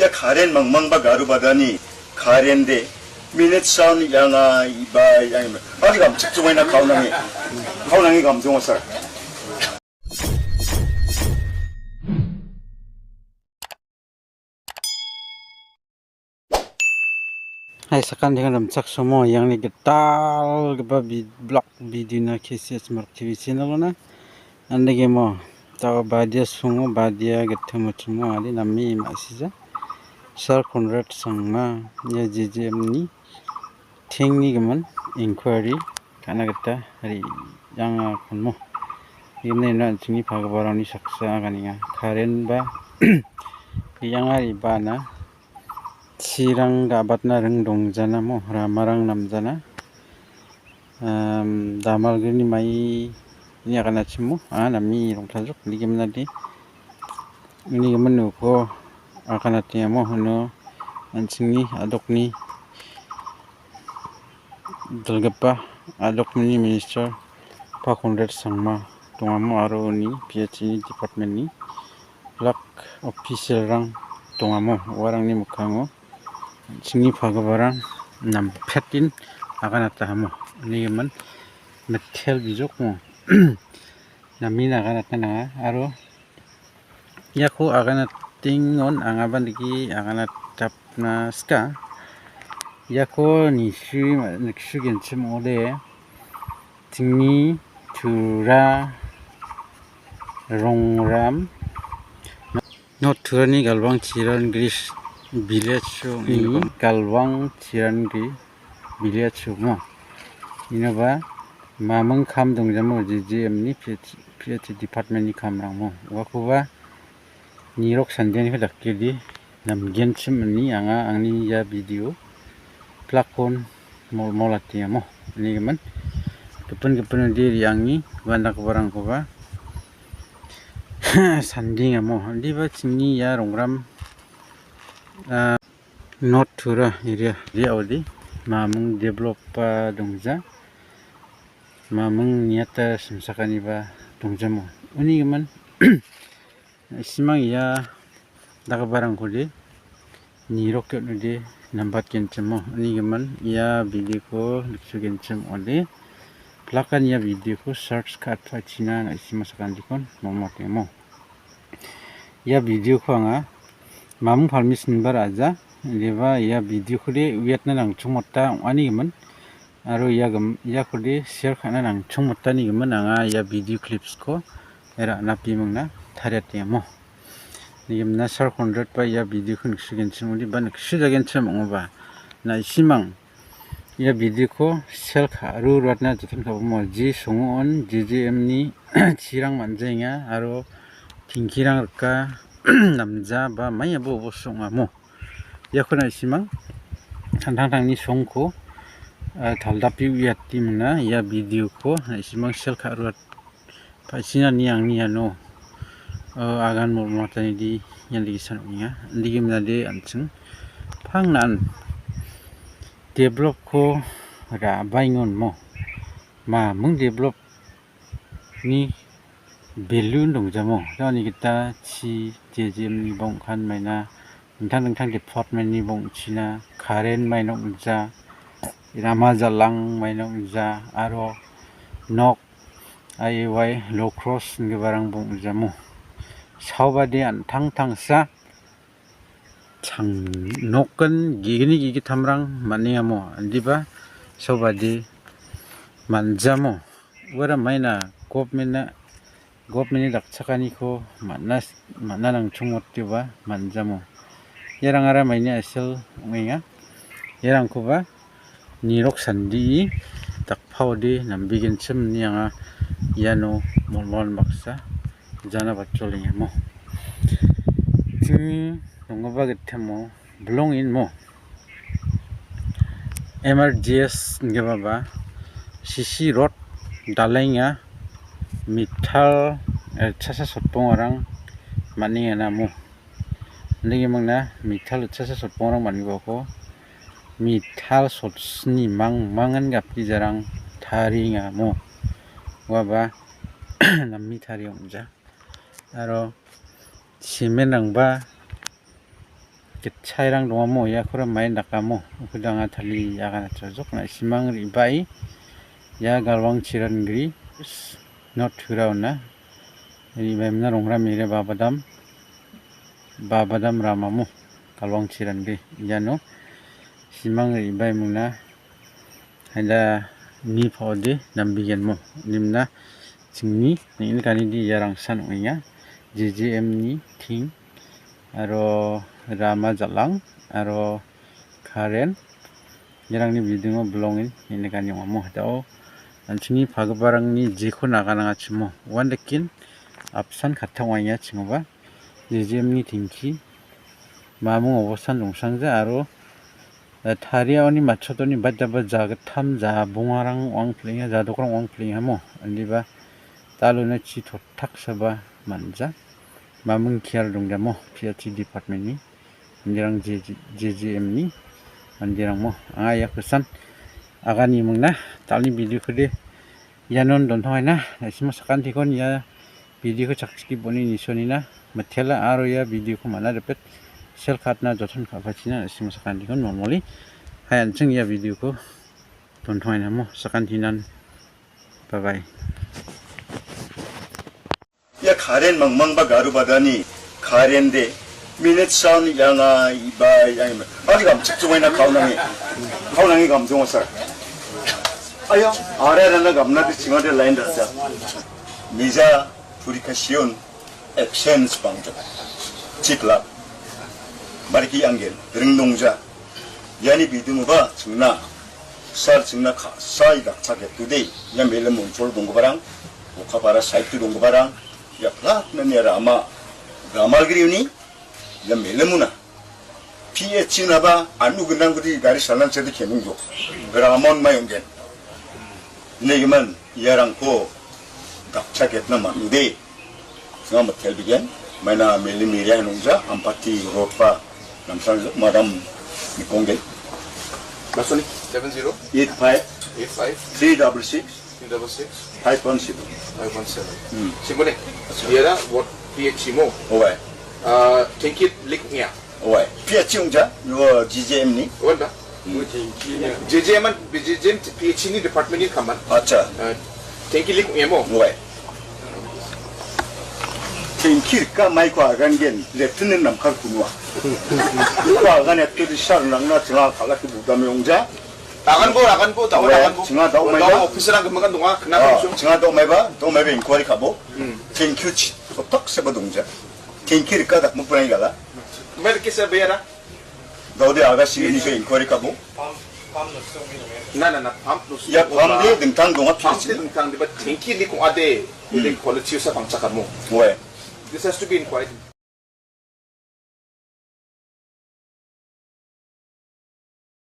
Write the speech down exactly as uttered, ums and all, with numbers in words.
Ia karen mangmangba garu badani karen de minute sound yanga iba yang. Adi gamchik chungaina kau nangi. Kau nangi gamchunga sir. Hai, sakantikan rimchaksomo iangni gitalgipa bi-, blog bidina K C S Mark T V channel-ona. Andegemo, tao badia songo, badia gitimo chimo, adi name ma·sija. Sir Conrad Sangma, ia J J M-ni tengni gimin inquiry ka·na gita re-, janga konmo. Ian·na an·chingni pagiparangni saksa ganenga. Karen ba re·anga re·baana chirang ga·batna ring dongjanamo, ramarang namjana. Am, damalgrini maini aganachimo, a, name rongtaljuk, nigimin adi. Uni gimin uko aganatengamo, uno an·chingni a·dokni dal·gipa a·dokmani minister Pa Conrad Sangma dongamo aro uni P H E department-ni blak official-rang dongamo uarangni mikkango an·chingni pagiparang nampetin aganatahamo. Uni gimin mitel bijokmo. Namen aganatna nanga aro iako aganatengon angaba nike aganatapna sika. Iako nisui ma-, niksugenchim ong·ode, Tingni, Tura, Rongram, North Turani Galwang Chirangri village-o ong·e, Galwang Chirangri village-o ong·a. Inoba maming kam dongjamo J J M-ni P H, P H department-ni kamrangmo. Uakoba nirok sandeniko dakgedi namgenchim ine anga angni ia video plakon molmol atengamo. Ine gimin gipin gipin ode re·ange uandakgiparangkoba sandengamo. Indiba chingni ia rongram, ah, North Tura area, area ode mamung develop, ah, dongja. Mamung niata simsakaniba dongjamo. Uni gimin, simang ia dakgiparangkode nirok on·ode nambatgenchimo. Uni gimin ia video-ko niksugenchim ong·ode. Plakan ia video-ko search ka·atpachina na·sima sakantiko mongmotengamo. Ia video-ko anga mamung permission-ba ra·aja. Indiba ia video-kode uiatna nangchongmota ong·ani gimin. Aro ia gim-, iakode share ka·na nangchongmotani gimin anga ia video clips-ko era napimingna tariatengamo. Nigimna Sir Conrad-ba ia video-ko niksugenchim ong·ode ba niksujagenchim ong·oba. Na·simang ia video-ko share ka-, ro-, ruatna joton ka·bimo ji songo on J J M-ni chirang man·jaenga aro tingkirang rika namja ba maiabo oboso ong·amo. Iako na·simang tangtangtangni songko, ah, taldape uiate mingna ia video-ko na·simang share ka-, ruat-, pa·sinani angni iano, ah, agan molmotanidi ian degisan ong·enga. Indigi minade an·ching pangnan develop-ko ra·baengon mo. Mamung develop ni balloon dongjamo. Jani gita chi, J J M-ni bongkan maina, dingtang dingtang department-ni bongchina, karen maina ong·ja, rama jalang maina ong·ja, aro nok, I A Y, low cross ingiparang bongjamo. Saobade an·tang tangsa chang-, nokon gegni gegitamrang man·engamo, indiba saobade man·jamo. Uara maina government-na, government-ni dakchakaniko man·na, man·na nangchongmoteba man·jamo. Iarangara maini a·sel ong·enga. Iarangkoba nirok sandie dakpaode nambegenchim ine anga iano molmol baksa jana batjolengamo. Chingni nongipa gitimo bilong inmo M R G S inggipaba C C road dalenga metal, eh, chasa sotpongarang man·enga namo. Indegimingna metal chasa sotpongrang man·gipako metal sotsni mangmangan gapgijarang tarienga mo. Uaba name tarie ong·ja. Aro semenrangba Gitchairang dongamo, iakora main dakamo, uko danga tali agana chajok na simang ribai, ia galwang chirangri, not tura ona. Ribai mna rongram ire babadam, babadam ramamo, galwang chirangri, iano simang ribai muna, haida ni paode nambigenmo, nimna chingni, nengni kanidi ia rangsan ong·enga, J J M ni ting, aro rama jal·ang, aro karen, iarangni bidingo bilongin neng·ani ong·amo. Dao, an·chingni pagiparangni jeko naganangachimo. Uandakin apsan katta ong·aia chingoba. J J M ni tengki, mamung obosan dongsangja aro, eh, tariaoni matchotoni bajaba jagittam jabongarang ong·ang plenga, jadokrang ong·ang plengamo. Indiba talona chi totaksaba manja. Mamung kiar dongjamo, P H E department ni. Manderang J J M ni manderangmo. Anga ia kosan agani mingna, talni video kode ianon dontongaina, naisimo sakantikon ia video ko chakchiki boni nisonina, matela aro ia video ko mana depet sel katna joton kapachina, naisimo sakantikon normally. Hai an·ching ia video ko dontongainamo, sakantinan. Bye bye. Ia karen mangmangba garu badani karen de minute sound yanga iba yang. Bagi gam cik cungai na kau nangi. Kau nangi gam cungai sar. Ayo, ara rana gam na di cungai de lain rasa. Mija purika siun absence bangjo. Cik lap. Mariki anggen, ring dongja. Iani bidimuba chingna, sar chingna ka-, sai dakchak etude, ia melem monchol donggiparang, Okapara saitu donggiparang, ia platna nia rama, gamalgriuni, ia melemuna. P H C naba anu gnang gudi gari salan sedi kenung jok. Ramon mai onggen. Ini giman, iarangko dakchak etna manude. Sanga matel bigen, maina meli miri hai nungja, Ampati road pa namsang jo, madam nikong de. Masoni? Seven zero? Eight five. Eight five. Three double six. Three double six. Five one seven. Five one seven. Hmm. Simone, biara what P H C mo? Owai. Ah, thank you, lik nya. Owai. P H C ungja, yo G J M ni. Wan ba? Hmm. G J M an, G J M P H C ni department ni kaman. Acha. Ah, thank you, lik nya mo. Owai. Thank you, ka mai ko agan gen, le tunen nam kar kunwa. Ko agan ya tu di sar nang na tla kala ki budam ungja. Agan bo, agan bo, tawa agan bo. Chinga dau mai ba. Officer ang kemangan donga, kena. Ah, chinga dau mai ba, dau mai ba inquiry kabo. Hmm. Thank you, chi. Sotak seba dongja. Thank you, rika dak mo purai gala. Mai rike se bayara. Dau de aga sini ke inquiry kabo. Na, na, na, pump no. Ya, pump de dingtang donga. Pump de dingtang de, but thank you, liko ade. Hmm. Ade quality sa pangchakamo. Owai. This has to be inquired.